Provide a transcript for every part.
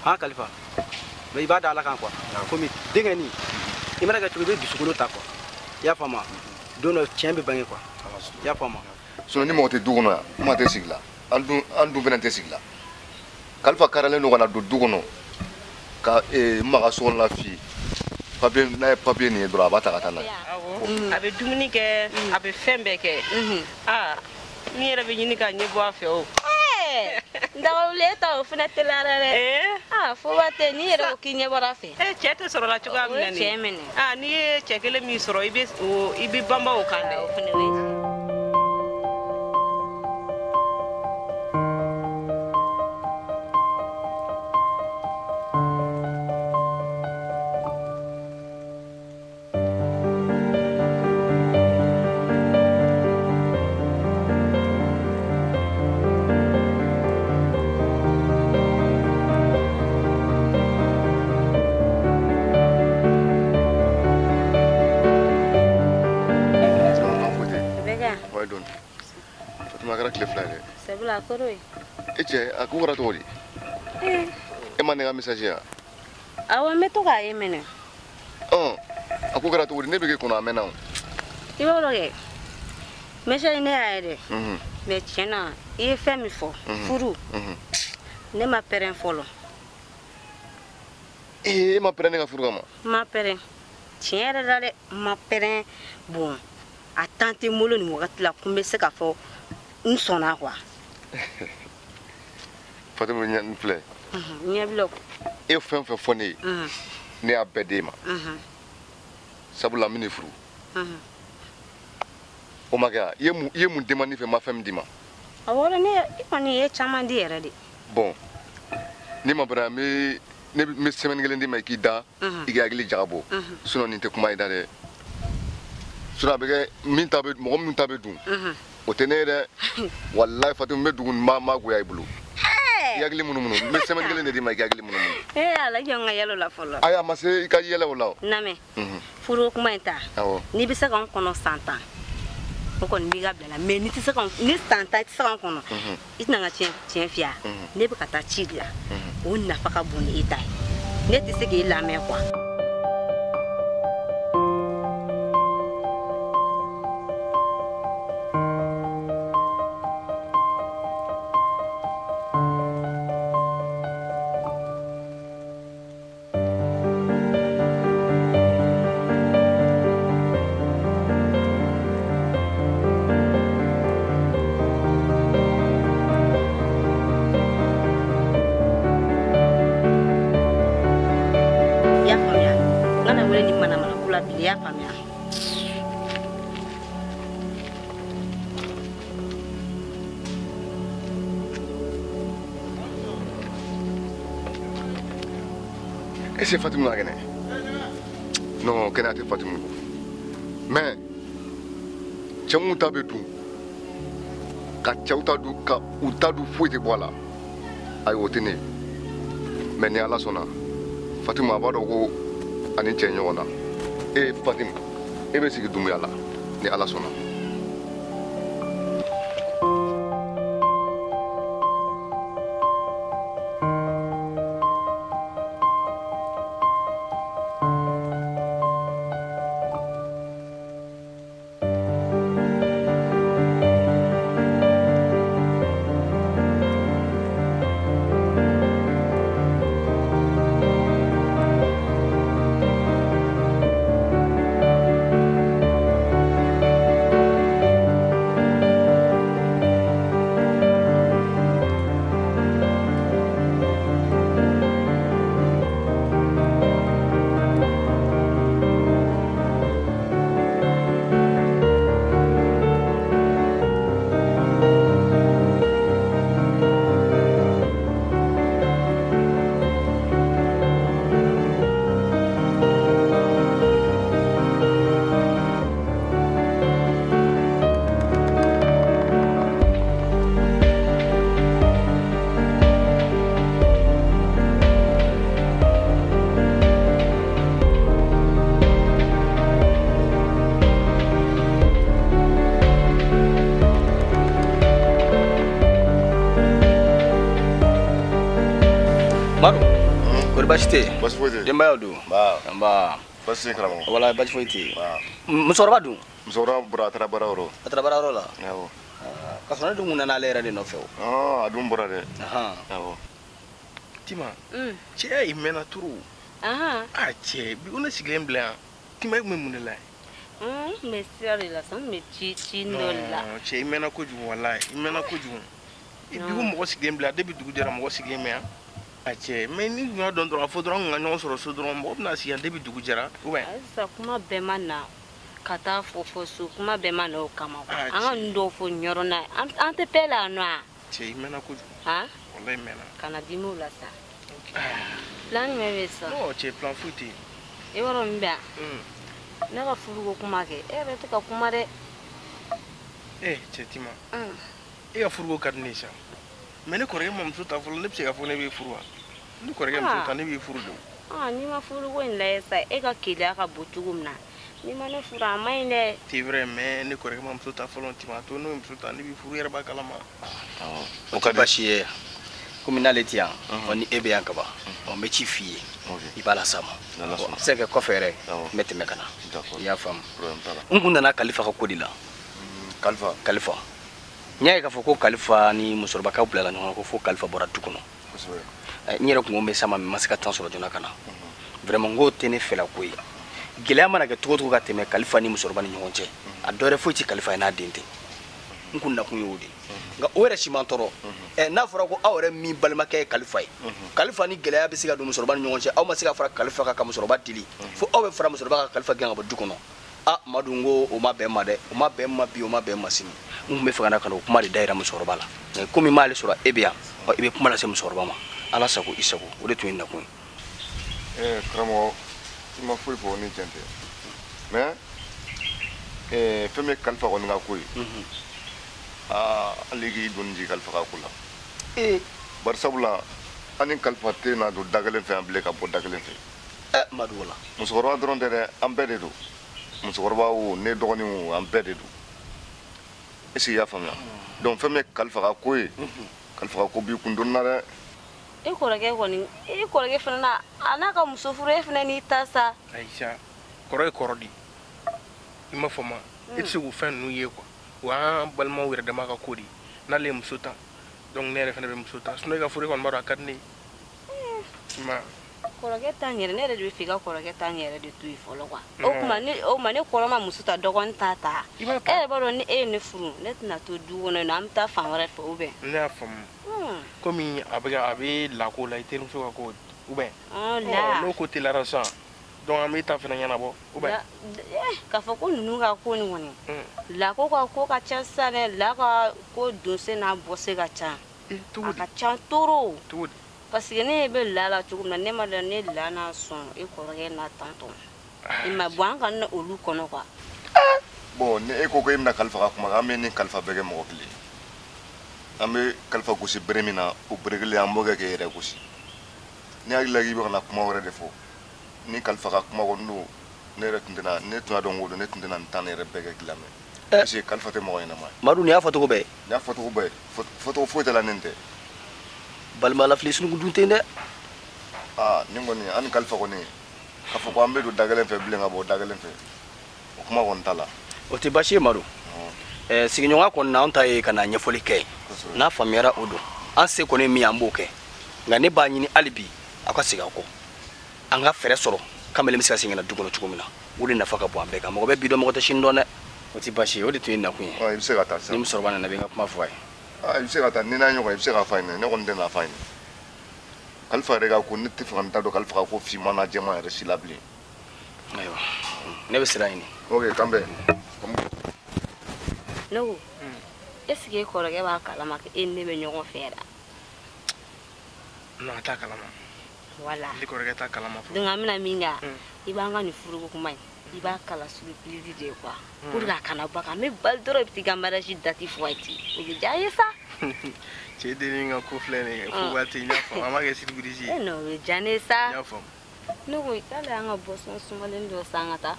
Han Kalifa mais i b'a da Ala kan quoi komi denkɛ nin i mana kɛ cogo i bɛ dusukolo ta quoi i y'a faamu don dɔ tiɲɛ bɛ bange quoi i y'a faamu sinon ni mɔgɔ tɛ du kɔnɔ yan kuma tɛ sigi la an dun fana tɛ sigi la Kalifa karalen don ka na don du kɔnɔ ka maga so kɔnɔna f'i papier n'a ye papier nin ye dɔrɔn a b'a ta ka taa n'a ye a bɛ dumuni kɛ a bɛ fɛn bɛɛ kɛ aa ni yɛrɛ bɛ ɲini ka ɲɛ bɔ a fɛ o Ndawule ta o fana teliyara dɛ aa foba tɛ n'i yɛrɛ ko k'i ɲɛ bɔra a fɛ cɛ tɛ sɔrɔ la cogoya min na nin cɛ minɛ aa n'i ye cɛ kelen min sɔrɔ i bɛ banba o kan dɛ o fana bɛ E cɛ a ko kɛra cogo di e ma ne ka message ya awɔ n bɛ to k'a ye minɛ a ko kɛra cogo di ne bɛ k'e kɔnɔ a mɛnna o i b'a dɔn kɛ message ne y'a ye dɛ mais tiɲɛ na i ye fɛn min fɔ furu ne ma pɛrɛn fɔlɔ e ma pɛrɛn ne ka furu kama n ma pɛrɛn tiɲɛ yɛrɛ la dɛ n ma pɛrɛn bon a temps tɛ n bolo nin wagati la ko n bɛ se k'a fɔ n sɔnna quoi Fatima n filɛ ɲɛ bila e fɛn fɛn fɔ ne ye ne y'a bɛɛ d'e ma sabula n bɛ n'i furu o ma kɛ wa i ye mun demande fɛ n ma fɛn min d'i ma awɔ ne i kɔni ye caman di yɛrɛ de bon n'i ma pɛrɛn ne bɛ semaine kelen d'i ma i k'i da i k'i hakili jagabɔ sinon nin tɛ kuma i da dɛ sinon a bɛ kɛ min ta bɛ mɔgɔ min ta bɛ dun o tɛ ne ye dɛ walayi Fatima n bɛ dugu n b'a goya i bolo i hakili munumunu n bɛ semaine kelen de d'i ma i hakili munumunu ala jɔ n ka yɛlɛ o la fɔlɔ ayi a ma se i ka yɛlɛ o la o lamɛn furu kuma in ta n'i bɛ se ka n kɔnɔ san 10 o kɔni b'i ka bila la mais n'i tɛ se ka ni san 10 i tɛ se ka n kɔnɔ i tɛna n ka tiɲɛ f'i ye ne bɛ ka taa ci de la o nafa ka bon ni e ta ye ne tɛ se k'e lamɛn quoi. Est-ce que Fatima n'a kɛnɛ? Non, kɛnɛya tɛ Fatima ko. Mais cɛ mun ta bɛ dun ka cɛw ta dun ka u ta dun foyi tɛ bɔ a la ayi o tɛ ne ye mais ni Ala sɔnna Fatima a b'a dɔn ko ani cɛ ɲɔgɔn na e Fatima e bɛ sigi Dunbuya la ni Ala sɔnna. Kɔri baasi tɛ yen? Baasi foyi tɛ yen. Denbayaw dun? Nba. Nba. Baasi tɛ yen karamɔgɔ. Wala baasi foyi tɛ yen. Musokɔrɔba dun? Musokɔrɔba bɔra, a taara baarayɔrɔ. A taara baarayɔrɔ la? Awɔ. K'a sɔrɔ ne dun kun nana ale yɛrɛ de nɔfɛ o. A dun bɔra dɛ. Awɔ. Tima. Cɛ i mɛnna trop. A cɛ bi ko ne sigilen bila yan. Tima e kun bɛ mun de la yen? N kun bɛ sira de la sa, n kun bɛ ci ci dɔ de la. Non cɛ i mɛnna kojugu walayi, i mɛnna kojugu. Bi ko mɔgɔ sigilen bila depuis dugu jɛra mɔgɔ sigilen bɛ yan. A cɛ mais ni tun y'a dɔn dɔrɔn a fɔ dɔrɔn an kun ka ɲɔgɔn sɔrɔ so dɔrɔn mɔgɔ bɛna sigi yan depuis dugu jɛra ou bien. Halisa kuma bɛɛ ma na ka taa fɔ fɔ so, kuma bɛɛ ma na o kama quoi. An ka ninnu dɔw fɔ nin yɔrɔ na, an tɛ pɛ la yan nɔ a. Cɛ i mɛnna kojugu. Han? Walayi i mɛnna. Kana dimi o la sa. Plan jumɛn bɛ yen sisan? Non cɛ plan foyi tɛ yen. I b'a dɔn min bɛ yan? Ne ka furuko kuma kɛ, e yɛrɛ tɛ ka kuma dɛ. Cɛ Tima. E ka furuko ka di ne ye sa. Mais ne kɔrɔkɛ ma muso ta fɔlɔ, ne bɛ se k'a fɔ ne b'i furu wa? Ne kɔrɔkɛ muso ta, ne b'i furu de. N'i ma furuko in lajɛ sa, e ka keleya ka bon cogo min na, n'i ma ne furu a man ɲi dɛ. C'est vrai, mais ne kɔrɔkɛ ma muso ta fɔlɔ, Tima, to n'o ye muso ta, ne b'i furu, i yɛrɛ b'a kalama. O tɛ baasi ye. Komi n'ale tɛ yan, ɔ ni e bɛ yan kaban, ɔ n bɛ ci f'i ye. I b'a las'a ma. A bɛ se ka kɛ kɔfɛ yɛrɛ, n bɛ tɛmɛ ka na. I y'a faamu. N kun nana Kalifa ka ko de la. Kalifa? Kalifa. N y'a ye k'a fɔ ko Kalifa ni musokɔrɔbakaw bilala ɲɔgɔn na ko fo Kalifa bɔra du kɔnɔ. N yɛrɛ kun ko n bɛ s'a ma, mais n ma se ka temps sɔrɔ joona ka na. Vraiment n k'o tɛ ne fɛla ko ye. Gɛlɛya mana kɛ cogo o cogo ka tɛmɛ Kalifa ni musokɔrɔba ni ɲɔgɔn cɛ, a dɔ wɛrɛ foyi tɛ Kalifa ye n'a den tɛ. N kun nakun y'o de ye. Nka o yɛrɛ si man tɔɔrɔ. N'a fɔra ko aw yɛrɛ min balimakɛ ye Kalifa ye, Kalifa ni gɛlɛya bɛ se ka don musokɔrɔba ni ɲɔgɔn cɛ, aw ma se ka fara Kalifa kan ka musokɔrɔba deli, fo aw bɛ fara musokɔrɔba kan Kalifa gɛn ka bɔ du kɔnɔ. Ah Madu, n ko o ma bɛn ma dɛ, o ma bɛn ma bi, o ma bɛn ma sini. N kun bɛ fɛ ka na ka na o kuma de da yira musokɔrɔba la. Nka komi n m'ale sɔrɔ e bɛ yan, ɔ i bɛ kuma lase musokɔrɔba ma. Ala sago i sago, o de tun ye nakun ye. Karamɔgɔ, i ma foyi fɔ ni tiɲɛ tɛ. Mais fɛn min ye Kalifa kɔni ka ko ye. Hali k'i doni jigin Kalifa ka ko la. Bari sabula an ni Kalifa tɛ na don da kelen fɛ yan bilen ka bɔ da kelen fɛ. Madu wala. Musokɔrɔba dɔrɔn tɛ dɛ, an bɛɛ de don. Musokɔrɔba o, ne dɔgɔnin o, an bɛɛ de don. Est ce que i y'a faamuya? Donc fɛn min ye Kalifa ka ko ye, Kalifa ka ko b'i kun donni na dɛ. E kɔrɔkɛ kɔni, e kɔrɔkɛ fana na, a n'a ka muso furu, e fana n'i ta sa. Ayi sa, kɔrɔ ye kɔrɔ de ye. I m'a faamu wa? E tɛ se k'o fɛn ninnu ye quoi. O y'an balimaw yɛrɛ dama ka ko de ye. N'ale ye muso ta, donc ne yɛrɛ fana bɛ muso ta. Sinon e ka furu e kɔni b'a dɔn a ka di ne ye. I m'a ye? Kɔrɔkɛ ta n yɛrɛ, ne yɛrɛ de bɛ fɛ i ka kɔrɔkɛ ta n yɛrɛ de to yen fɔlɔ quoi. O tuma ne, o tuma ne kɔrɔ ma muso ta, dɔgɔnin ta ta. I b'a ta. E yɛrɛ b'a dɔn ni e ye ne furu, ne tɛna to du kɔnɔ yen nɔ, an bɛ taa fan wɛrɛ fɛ ou bien. Ne y'a faamu. Komi a bɛ ka, a bɛ lako la, i terimuso ka ko ou bien. La. N'o ko teliyara sisan, donc an bɛ ta fana ɲɛnabɔ ou bien. K'a fɔ ko ninnu ka ko nin kɔni. Lako ka ko ka ca sisan dɛ, la ka ko donsen n'a bɔsen ka ca. Cogo di? A ka ca trop. Cogo di? Parce que ne bɛ la la cogo min na, ne ma dɔn ne la n'a sɔn e kɔrɔkɛ n'a tantɔn. I ma bɔ an ka na olu kɔnɔ quoi. Bon, ni e ko ko e bɛna Kalifa ka kuma kan, an bɛ ni Kalifa bɛɛ kɛ mɔgɔ kelen ye. An bɛ Kalifa gosi bere min na, o bere kelen an b'o kɛ k'e yɛrɛ gosi. Ne hakili la k'i bɛ ka na kuma wɛrɛ de fɔ. Ni Kalifa ka kuma kɔni don, ne yɛrɛ tun tɛna, ne tun y'a dɔn ko don, ne tun tɛna nin temps yɛrɛ bɛɛ kɛ k'i lamɛn. Parce que Kalifa tɛ mɔgɔ ɲɛnama ye. Madu, nin y'a fɔcogo bɛɛ ye. Nin y'a fɔcogo bɛɛ ye. Fɔcogo foyi t'a la ni nin tɛ. Balima lafili sunuku dun tɛ dɛ. Nin kɔni, an ni Kalifa kɔni, k'a fɔ ko an bɛ don da kelen fɛ bilen ka bɔ da kelen fɛ, o kuma kɔni t'a la. O tɛ baasi ye Madu. Sigiɲɔgɔnya kɔni na, an ta ye ka na ɲɛfɔli kɛ. N'a faamuyara o don, an se kɔni ye min ye, an b'o kɛ. Nka ne b'a ɲini hali bi, aw ka segin aw kɔ. An ka fɛɛrɛ sɔrɔ, kamalen bɛ se ka segin ka na du kɔnɔ cogo min na. O de nafa ka bon an bɛɛ kan. Mɔgɔ bɛ bi dɔn, mɔgɔ tɛ sini dɔn dɛ. O tɛ baasi ye, o de tun ye nakun ye. I bɛ se ka taa sisan. Ni musokɔrɔba nana, i bɛ n ka kuma fɔ a ye. I bɛ se ka taa, ni n'a ɲɔgɔn, i bɛ se k'a f'a ɲɛna, ne kɔni tɛ n'a f'a ɲɛna. Kalifa yɛrɛ ka ko, ne tɛ fɛ ka n da don Kalifa ka ko finman n'a jɛman yɛrɛ si la bilen. Ayiwa, ne bɛ sira ɲini. Ok, k'an bɛn. Ne ko, est ce que e kɔrɔkɛ b'a kalama ko e ni ne bɛ ɲɔgɔn fɛ yɛrɛ? Non, a t'a kalama. Voilà. Ne kɔrɔkɛ t'a kalama fɔlɔ. Donc an bɛna min kɛ, i b'an ka nin furuko kuma in, i b'a kala surprise de ye quoi. Pour que a kana bɔ a kan, n bɛ bali dɔrɔn i bɛ t'i ka mariage date fɔ a ye ten. O bɛ diya n ye sa. Cɛ dennin ka ko filɛ nin ye, fo waati n y'a faamu, an b'a kɛ surprise ye. Non, o bɛ diya ne ye sa. N y'a faamu. Ne ko k'ale y'an ka boisson sumalen dɔ san ka taa.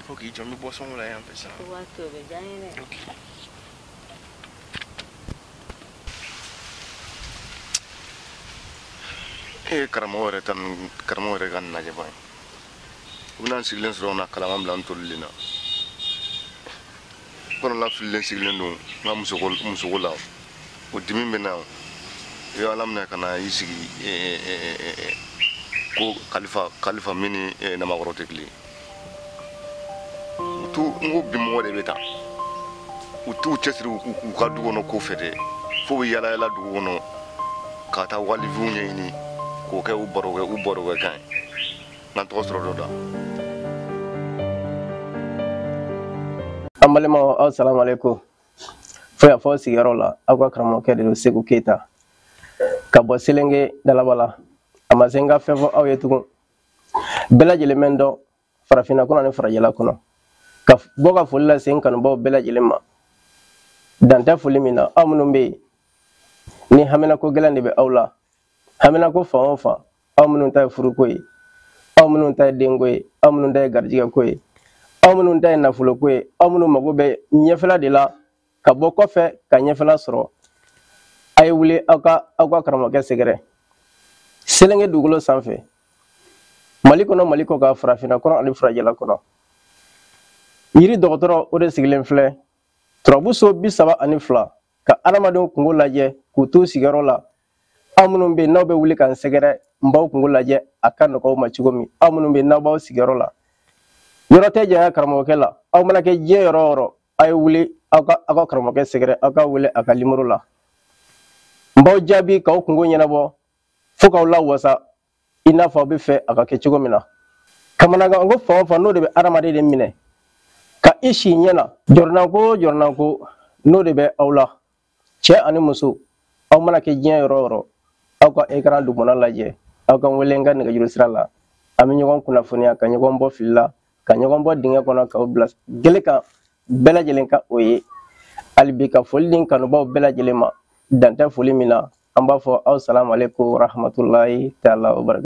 Fo k'i jɔ, n bɛ boisson la yan fɛ sisan. O waati o bɛ diya n ye dɛ. Ok. E ye karamɔgɔ yɛrɛ ta ninnu, karamɔgɔ yɛrɛ ka nin lajɛ ban ye. U bɛna n sigilen sɔrɔ na kalaman bila n tolilen na. N kɔnɔla fililen sigilen don n ka musoko la. O dimi bɛ na. I ye Ala minɛ ka na i sigi ko Kalifa min ni namakɔrɔ tɛ kelen ye. U t'u, n ko bi mɔgɔ de bɛ taa. U t'u cɛsiri u ka du kɔnɔ ko fɛ dɛ. F'u bɛ yala yala dugu kɔnɔ ka taa walifinw ɲɛɲini k'o kɛ u barokɛ kan ye. N'an tɔgɔ sɔrɔ dɔ da. An balimaw, aw salamu aleykum. Fo yan fɔ sigiyɔrɔ la, aw ka karamɔgɔkɛ de don Seku Keyita. Ka bɔ Selenge Dalaba la. A ma se n ka fɛn fɔ aw ye tugun. Bɛɛ lajɛlen bɛ n dɔn farafinna kɔnɔ ani farajɛla kɔnɔ. Ka bɔ ka foli lase n kanubaw bɛɛ lajɛlen ma. Dan tɛ foli min na, aw minnu bɛ yen ni haminako gɛlɛn de bɛ aw la. Haminako fan o fan, aw minnu ta ye furuko ye, aw minnu ta ye denko ye, aw minnu ta ye garijɛgɛko ye, aw minnu ta ye nafoloko ye, aw minnu mago bɛ ɲɛfɛla de la ka bɔ kɔfɛ ka ɲɛfɛla sɔrɔ. A ye wuli aw ka karamɔgɔkɛ sɛgɛrɛ. Selenge dugukolo sanfɛ, Mali kɔnɔ, Mali kɔ kan, farafinna kɔnɔ ani farajɛla kɔnɔ. Yiri dɔgɔtɔrɔ o de sigilen filɛ turabu so 32 ka adamadenw kungo lajɛ k'u t'u sigiyɔrɔ la. Aw minnu bɛ yen n'aw bɛ wuli ka n sɛgɛrɛ, n b'aw kungo lajɛ a ka nɔgɔ aw ma cogo min. Aw minnu bɛ yen n'aw b'aw sigiyɔrɔ la, yɔrɔ tɛ janya karamɔgɔkɛ la. Aw mana kɛ diɲɛ yɔrɔ o yɔrɔ, a ye wuli aw ka karamɔgɔkɛ sɛgɛrɛ, aw ka wele a ka nimoro la. N b'aw jaabi k'aw kungo ɲɛnabɔ fo k'aw lawasa i n'a fɔ aw bɛ fɛ a ka kɛ cogo min na. Kamanagan ko fan o fan n'o de bɛ adamaden de minɛ ka i si ɲɛ na, jɔrɔnanko o jɔrɔnanko n'o de bɛ aw la, cɛ ani muso, aw mana kɛ diɲɛ yɔrɔ o yɔrɔ, aw ka écran dugumana lajɛ, aw ka n wele n ka nɛgɛjuru sira la. An bɛ ɲɔgɔn kunnafoniya ka ɲɔgɔn bɔ fili la, ka ɲɔgɔn bɔ dingɛ kɔnɔ, k'aw bila gele kan bɛɛ lajɛlen ka o ye. Hali bi ka foli di n kanubaw bɛɛ lajɛlen ma, dan tɛ foli min na. An b'a fɔ aw salamu aleykum rahmatulahi taala wa barakatuh.